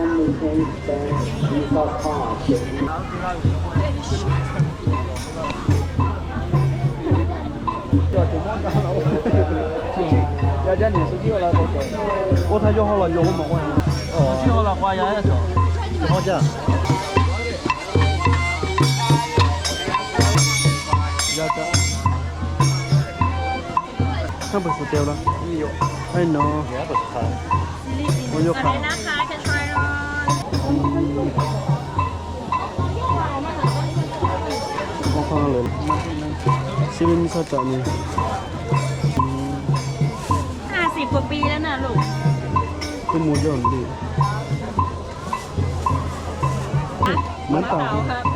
family thinks that you got caught. Hk'a peu-eˬ suhˍ te-o la. Aˉ nawˬ, o yawˇ hk'aˬ. Chi ve nyi sa caꞈ nyi. ห้าสิบกว่าปีแล้วนะลูก Teˇ moˍ jaˇ ve le. Maˉ taˍ.